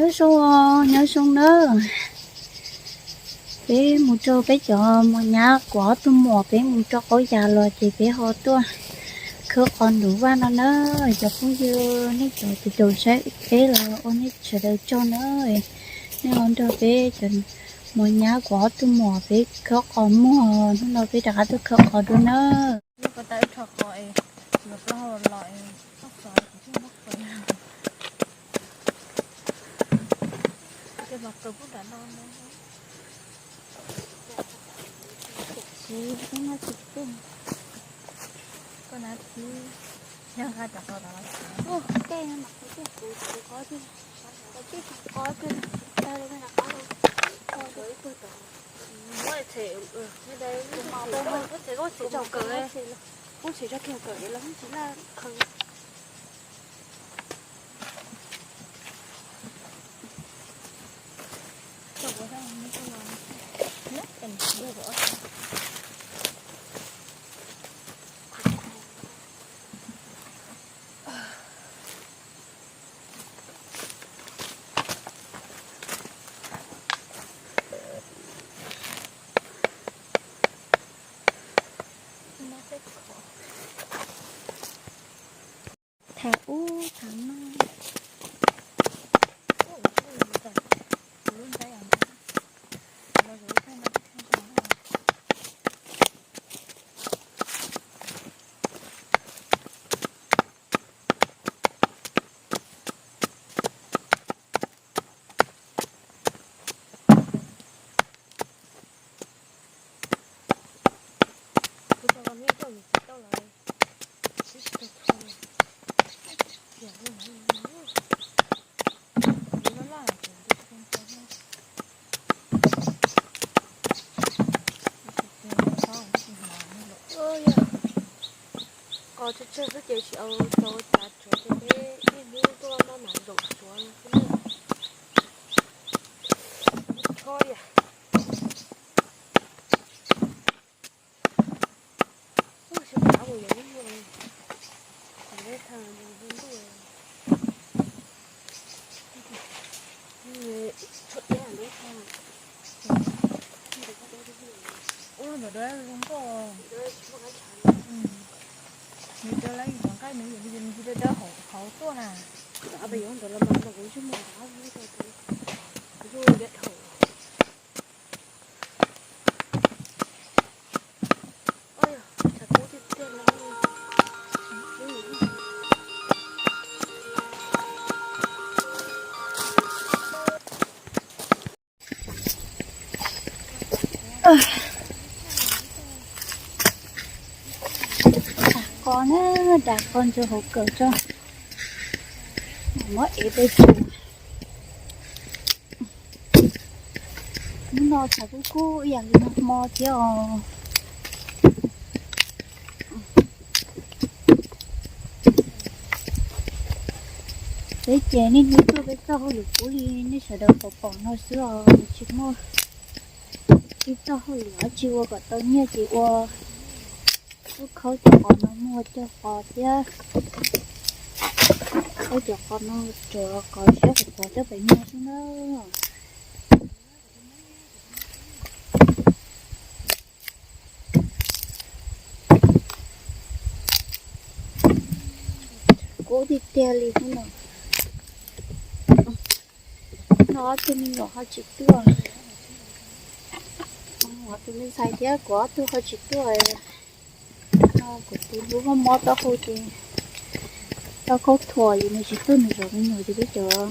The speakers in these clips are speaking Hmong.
Nyob zoo, nyob zoo nawb. Peb mus rau peb cov mos nyab kuv ob tug muam, peb mus rau qaub yas los ces peb ho tuaj khawb qos ntuj vaj no na. Cov phooj ywg nej cov tus caum saib peb los ua nej sawv daws tsaug na. Nej ho nrog peb cov mos nyab kuv ob tug muam peb khawb qos muag, hnub no peb rov qab tuaj khawb qos dua na. Tham ub tham no. Qos tsawg tsawg xwb ces tsis au tau ua cas, tsuav ces peb ib hnub tuaj maj mam zaum tsuav no xwb na. Chob yam. Ub, sawv daws ua yog ib nyuag, kuv thaum ntuj, tshuav dab lub thaum, ub, ntawm dab zoo nkauj, nws cov lab yus nqaij nws yus nqi dawb dawb hauv tuaj na. Ntawm ntawd los mas kuv tsis muaj, kuv thaum Qos na, das qos ntsaws hauv kawm tso, muab ev pes tsawg. Hnub no tshav kub kub ib yam li nag hmo thiab os. Peb ces niaj hnub tuaj peb txoj hauj lwm kub li nej sawv daws pom pom no xwb os, tsis muaj ib txoj hauj lwm dab tsi ua kom tau nyiaj ces ua, tuaj khawb cov qos no muag cog qos thiab, khawb cov qos no tsuav qos siab qos coj pem nyuag xwb na. Kub tiag tiag li hnub no. No ob tug me nyuam ho tsis tuaj, ob tug me ntxhais thiab kuv ob tug ho tsis tuaj. No kuv tus hlub mob mob taub hau ces tau khaub thuas ces nws tsis tuaj, nws zov me nyuam ces peb cov,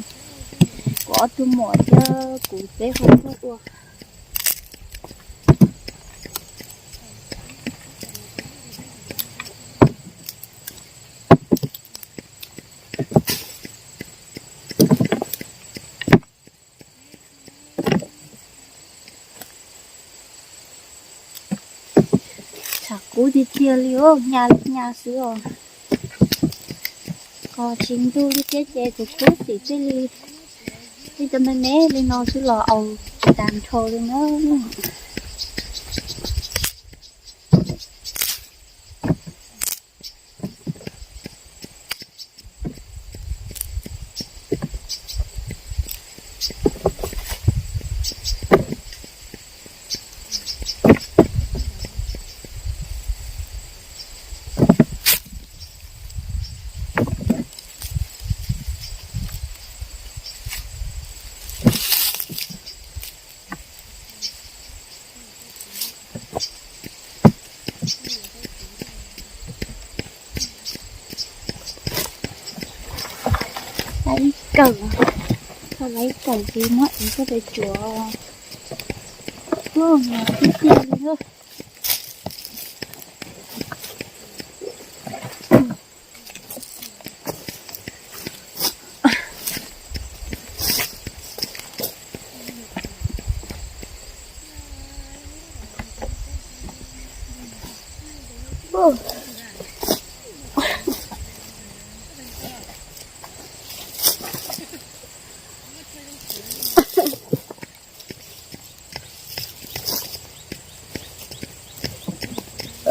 kuv ob tug muam thiab kuv peb ho tuaj ua. Tshav kub tiag tiag li os, nyab li nyab xwb os. Qos tsis ntug li thiab ces kuv kub xim tij li, tij tau me me li no xwb los aus tsis tas nrho li na. Ib kawm, tau lawv ib kawm ces muab ev coj pem tsuav. Ub, mas tib tiag li na.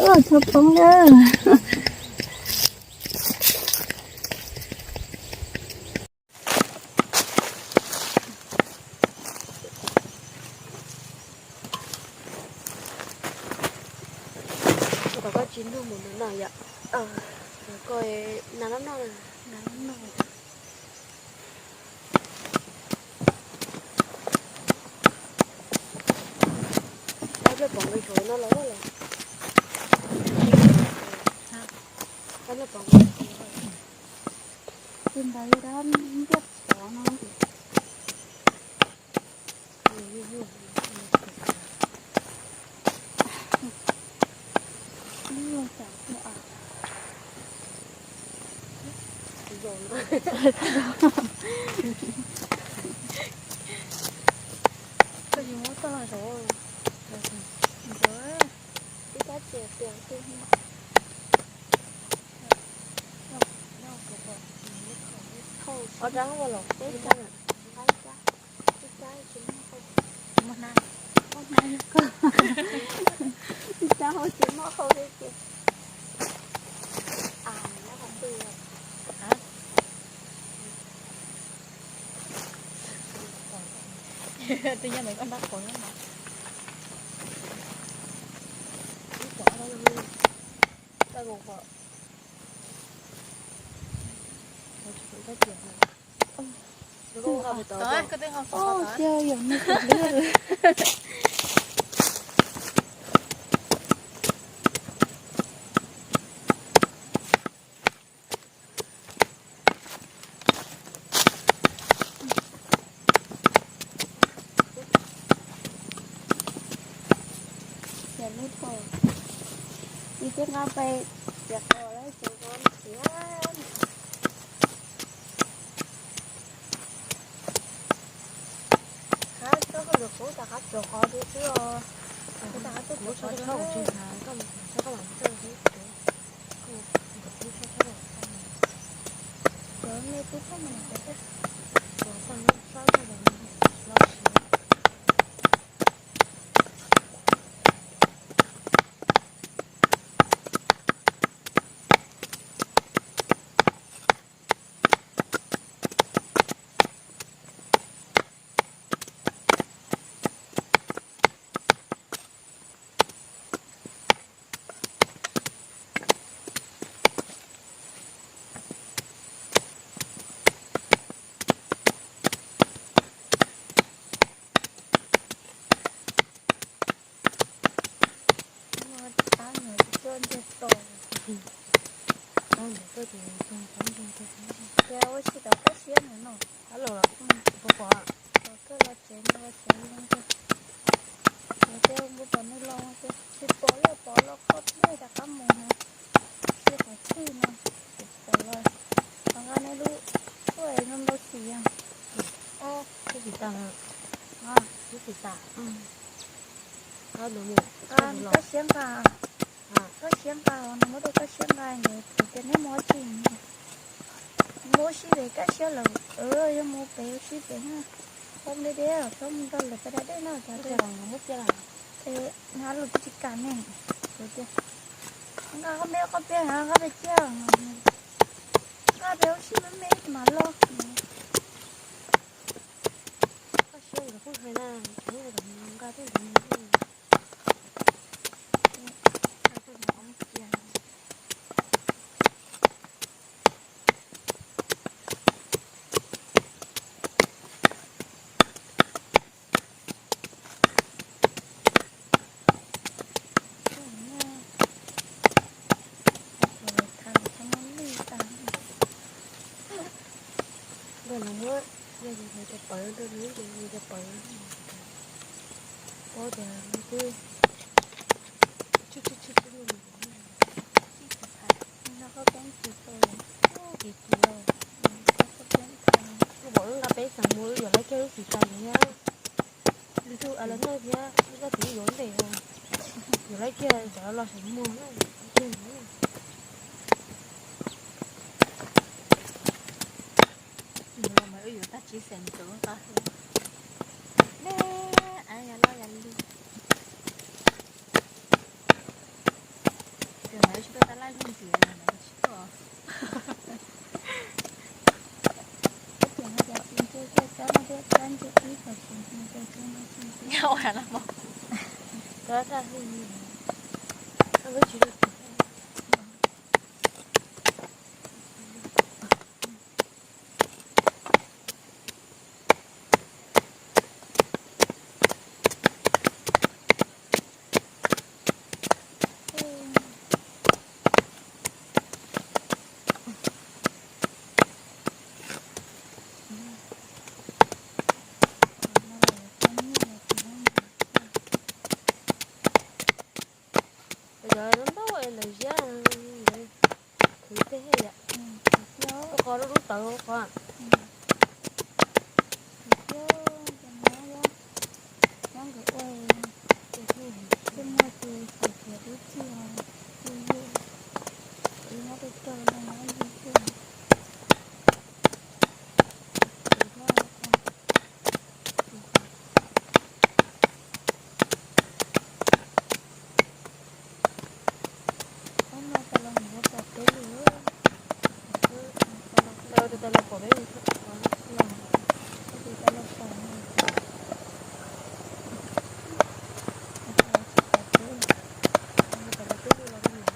Ua txhob poob na. Kom koj tsis ntuj mus nws no yom. Koj na no no, na no no. Peb pom nqi hauv no los los. Peb pom nqi hauv. Tus ntawd yog dab ntiaj teb no. Koj tsis muab toj los zov. Ntawd ib pab tias tias twg. Ob rab ua los peb rab, ib rab, ib rab tsis muaj hau, tsis muaj hnab, muaj hnab, ib rab hau tsis muaj hau li ces. Twb nyob ntawm koj nrab qhuav nyob ntawd. Koj ua pom. Koj twb hau, koj twb hau. Ces lub thaum ib teb nqa pais tias qos lawm ces qos tiag. Qab txoj hauj lwm qub rov qab tsuav qos dua xwb os. Rov qab tuaj tsuav qos dua. Cov me pub thaj mas no, cov tag sab tag los siav. Tab no tsis tuaj ntiag tos. Ces ua tsis tau kab siab no no. Pom, pom, pom koj los tsev no los tsev no. Ces npua pom nws los ces tsis pom li, pom los kho thiab rov qab mus no. Tsis qhov twg no, ces tsis pom los. Qhov nqa nws lub tuaj no ntau xim. Lub xim tas, lub xim tas. Kab siab nqa, kab siab nqa os, nws muab rau kab siab nqa, nws tias neb mus ua tsi, mus ua si pem kab siab lawm, yog mus pem ua si pem na, txhob mus deb deb, txhob mus nrog lawv pais da dej na, cov dej. Es nqa los twb tsis kam ne, tias nqa qhov me qhov pem, nqa pem ciaj, nqa pem ua si me me mas los. Kab siab los kuj hais na, nqa tej ntawd mus. Los muab, yog cov pawv rau nws ces cov pawv, paub tias nws twb, no koj keeb tsis tau, ces tsis, wb pom wb nqa peb xeem mus wb yuav laib kiag lub txiv tais thiab, lwm tus lawv noj thiab wb txoj kev yuav ntev, yuav laib kiag cov los saum muag na, kiag. Wb yuav tag tsib xeem ntxuav tau thiab. Ne, av yog loj yog li. Ces mas tsis tuaj tab laj zog ntxiv, mas tsis tuaj. Cov no ntau lawv ziab, khwv teg yam, ua qhov lub lub tawv ua qhov. Ces muaj tus xav tias wb txij, txij yus, wb nyob rau rau no nyob yus xwb. Ub, no tas los mus pom peb lwm, tas los pom peb lwm thiab, tas los pom no, tas los pom peb lwm, tas los peb lwm los.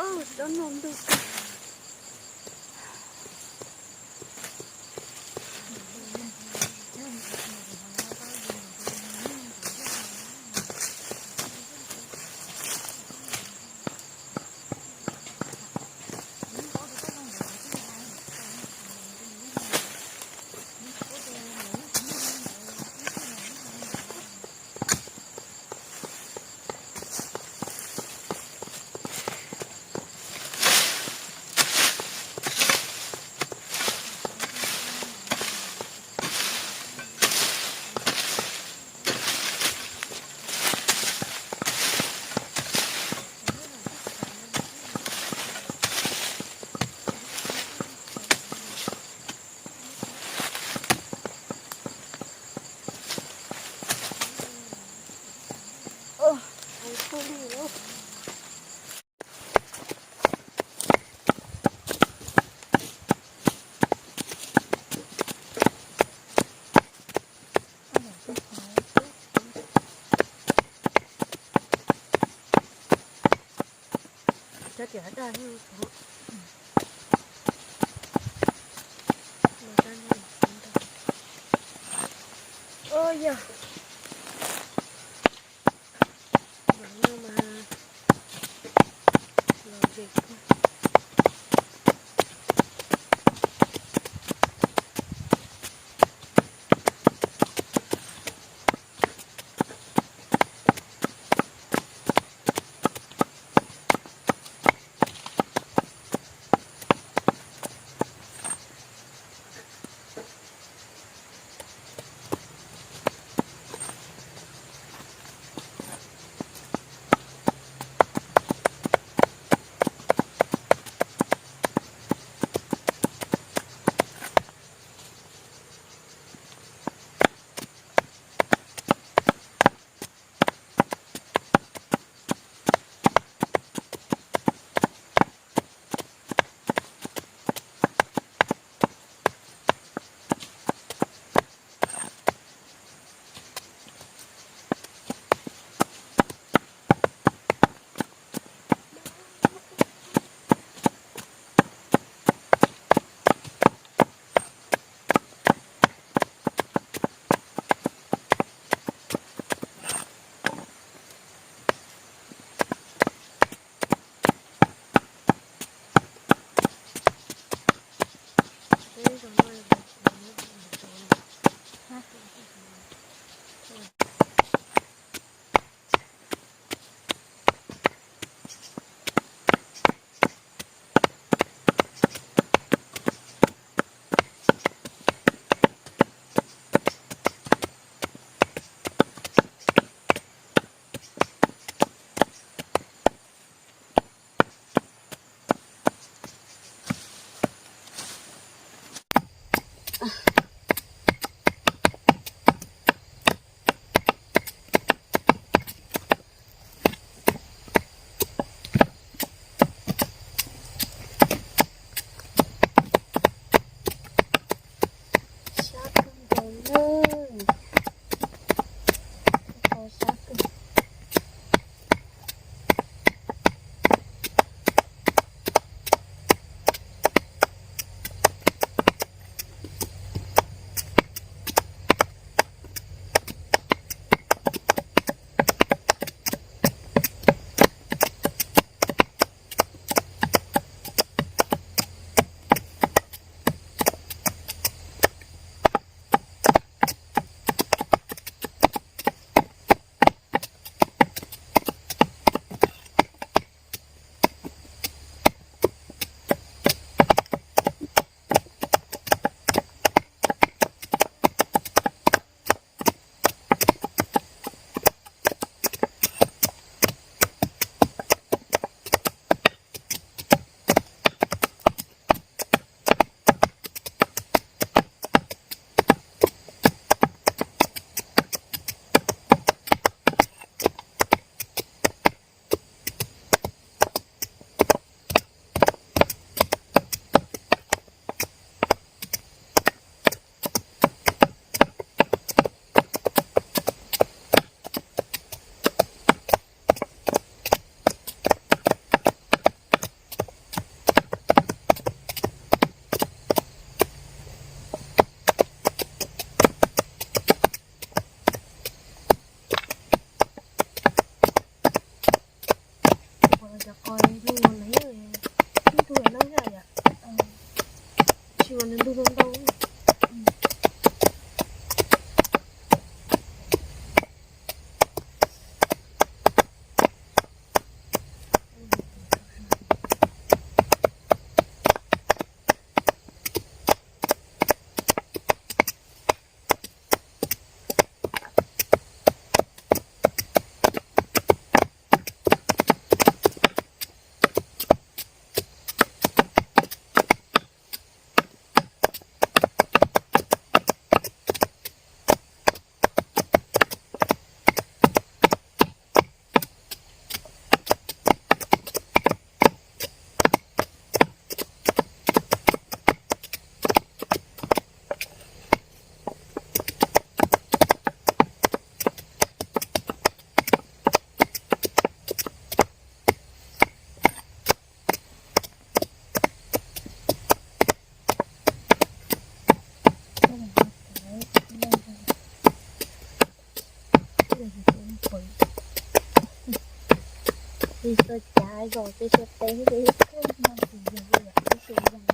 Ub, tsob no ntuj kawg. Cov tias daj, ua yog no mas los ze. Sab kawg nkaus na. Sab kawg. Cov qos hnub no nws yeej ib tug no thiab yom. Tsis mas nws ntug ntau ntau. Tuaj cav zos tej siab peb ces ib tug zoo